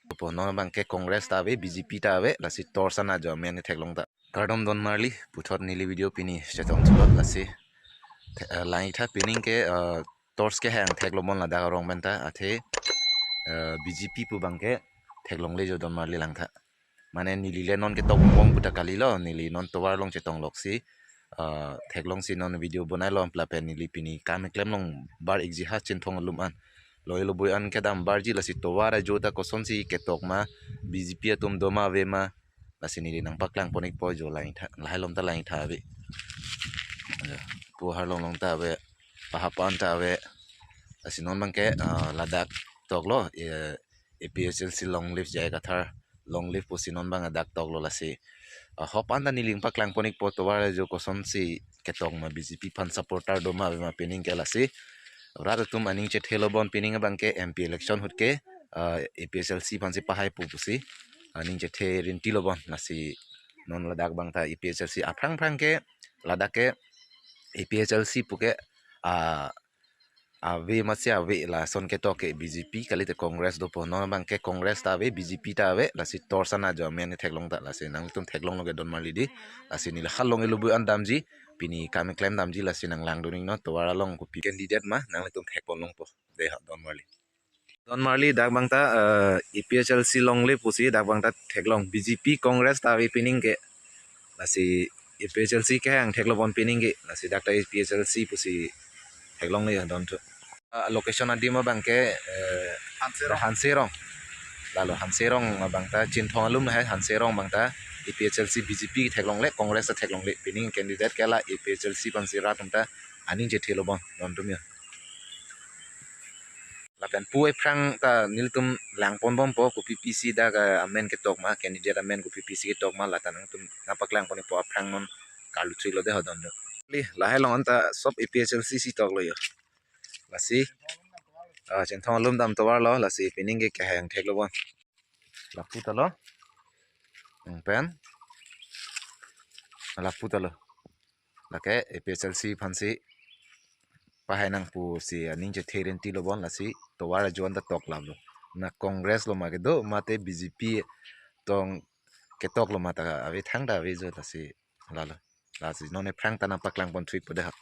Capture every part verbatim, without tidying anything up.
Dopo non abangke Congress ta ave, B J P ta ave, lasi torch an ajo amen theklong ta. Kardom donmarli, puthot neli video pini chetong thulot lasi. The-, eh, langtha pining ke, eh, torch kehang theklo bon ladak arong pen ta, athe, eh, B J P pu abangke theklongle jo donmarli langtha. Mane neli le non ketok bong puta kalilo, neli non tovar along chetong loksi, eh, theklongsi non video bonailo lapen neli pini kam keklem long bar-ikji ha Chinthong alum an. Longelo bui an kedam barji lasi tovar ajo ta kosonsi ketok ma, B J P atum do ma ave ma, lasi neli nangpaklang pon-ikpo jo langtha, lahai along ta langtha ave. Pu arlong along ta ave, pahapan ta ave. Lasi non abangke, ah, ladak toklo, eh, A P H L C long live J I Kathar, long live pusi non abang ladak toklo lasi. Ah, hop an ta neli nangpaklang pon-ikpo tovar ajo kosonsi ketok ma, B J P aphan supporter do ma ave ma pining ke lasi. Rat atum aning chethelo bon pining abangke M P election ahut ke, ah, A P H L C aphansi pahai pu pusi aning chethe rintilo bon lasi. Non ladak abang ta A P H L C aphrang phrang ke, ladak ke A P H L C pu ke, ah, ave masi ave, lason ketok ke B J P kalite Congress dopo, non abangke Congress ta ave, B J P ta ave, lasi torch an ajo amen theklong ta lasi nangtum theklonglo ke donmarli di, lasi neli ha Longelo bui an damji, pini kam keklem damji lasi nanglang dun-iknon tovar along kopi candidate ma, nanglitum thek pon longpo, dei ha donmarli. Donmarli dak abang ta, eh, A P H L C long live pusi dak abang ta theklong, B J P Congress ta ave pining ke. Lasi A P H L C kehang theklo bon pining ke. Lasi dak ta A P H L C pusi theklongle ya don thu. Ah, location adim abangke, eh, Hanserong. Hanserong. Lalo Hanserong abang ta Chinthong alum hai Hanserong abang ta A P H L C B J P theklongle, Congress ta theklongle. Pining candidate ke la A P H L C aphansi rat atum ta aning chethelo bon don atum ya. Lapen pu aphrang ta nelitum lang pon bompo, kopi pisi dak, eh, amen ketok ma, candidate amen kopi pisi ketok ma, lata nangtum nangpaklang pon-ikpo aphrang non karlu thuilo dei ha don do. Li, lahai along an ta sob A P H L C si toklo yo. Lasi, ah, Chinthong alum dam tovar lo, lasi pining ke kehang theklo bon. Lapu ta lo. Pen. Lapu ta lo. Lake A P H L C aphansi pahai nang pusi aning chethe rintilo bon lasi tovar ajo an ta tok laplo. Na Congress lo ma kedo mate B J P tong ketok lo ma ta ave, thangta ave jo lasi lalo. Lasi non aphrang ta nangpaklang pon thu-ikpo dei ha.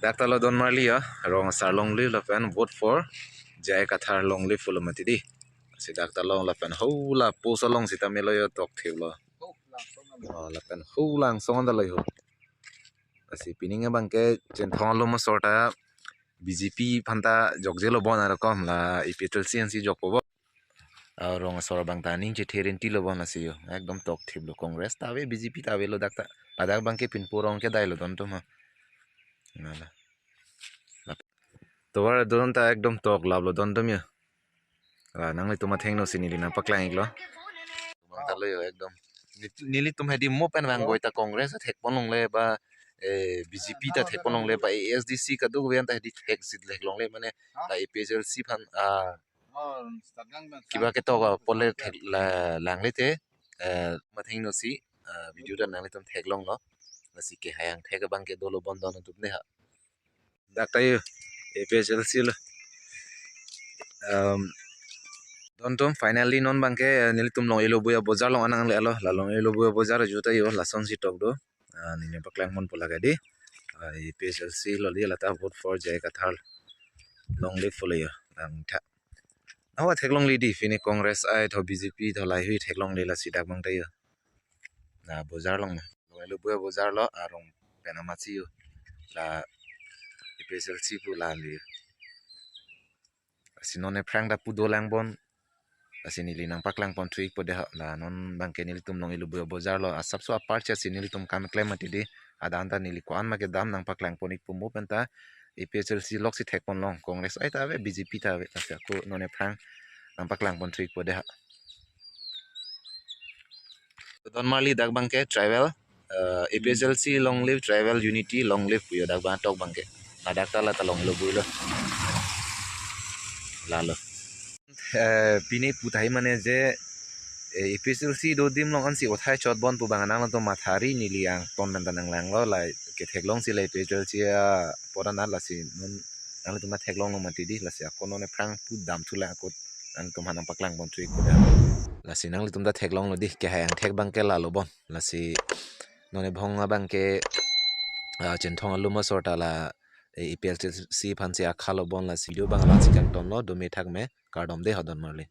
Dak ta lo donmarli ya, rong asar long live lapen vote for J I Kathar long live pulo mati dei. Si dak ta lo lapen hula post along sita melo yo tokthiplo. Oh, lapen hula angsong an ta lo yo. Lasi pining abangke Chinthong alum asor ta B J P aphan ta jokjelo bon arokom la A P H L C ansi jokpo bo. Ah, rong asor abang ta aning chethe rintilo bon lasi yo. Ekdom tokthiplo, Congress ta ave, B J P ta avelo dak ta. Ladak abangke pinpo rong kedailo don atum ha. Nala. Lap-, tovar don ta ekdom tok laplo don atum yo. Ah, nanglitum athengno si neli nangpaklang-iklo. Abang ta lo yo ekdom. Neli-, nelitum hedi mo pen vang goi ta Congress ta thek pon longle ba, eh, B J P ta thek pon longle ba, A S D C kadokave an ta hedi thek si theklongle mane la A P H L C aphan, ah, kiba ketok apot le thek la langle te, eh, athengno si, ah, video ta nanglitum theklonglo. Lasi kehang thek abangke dolo bon don atum dei ha. Dak ta yo A P H L C lo. Um, don atum finally non abangke, eh, nelitum Longelo bui abojar along an nanglelo. La Longelo bui abojar ajo ta yo lasonsi tok do. Ah, neli nangpaklang ponpo lake dei. Ah, A P H L C lo dei, lata vote for J I Kathar long live pulo yo. Nangtha. Awa theklongle dei, pini Congress ai tho B J P tho lahai hui theklongle lasi dak abang ta yo. La bojar along na. Longelo bui abojar lo, arong pen amatsi yo. La A P H L C pu la le. Lasi non aphrang ta pu dolang bon. Lasi neli nangpaklang pon thu-ikpo dei ha. La non abangke nelitum Longelo bui abojar lo, asapso apar cha si nelitum kam keklem mati dei. Adang ta neli ko-an ma kedam nangpaklang pon-ikpo, mo pen ta A P H L C lok si thek pon long, Congress ai ta ave, B J P ta ave, lasi ako non aphrang nangpaklang pon thu-ikpo dei ha. Donmarli dak abangke tribal, eh, A P H L C long live, tribal unity long live pu yo dak abang tok abangke. Ladak ta lata Longelo bui lo. Lalo. Eh, pini pu tahai mane je, eh, A P H L C do adim along ansi othai chot bon pu abang nangtum mathari, neli angton pen ta nanglanglo, la ketheklong si la A P H L C apor anat lasi non nanglitum ta theklonglo mati dei, lasi ako non aphrang pu dam thulang ako nangtum aphan nangpaklang pon thu ik pu da. Lasi nanglitum ta theklonglo dei, kehai angthek abang ke lalo bon. Lasi non ebong abang ke, ah, Chinthong alum asor ta la, eh, A P H L C aphan si akhalo bon. Lasi video abang la-ansi kangtonlo, dome thakme, kardom dei, hodon marli.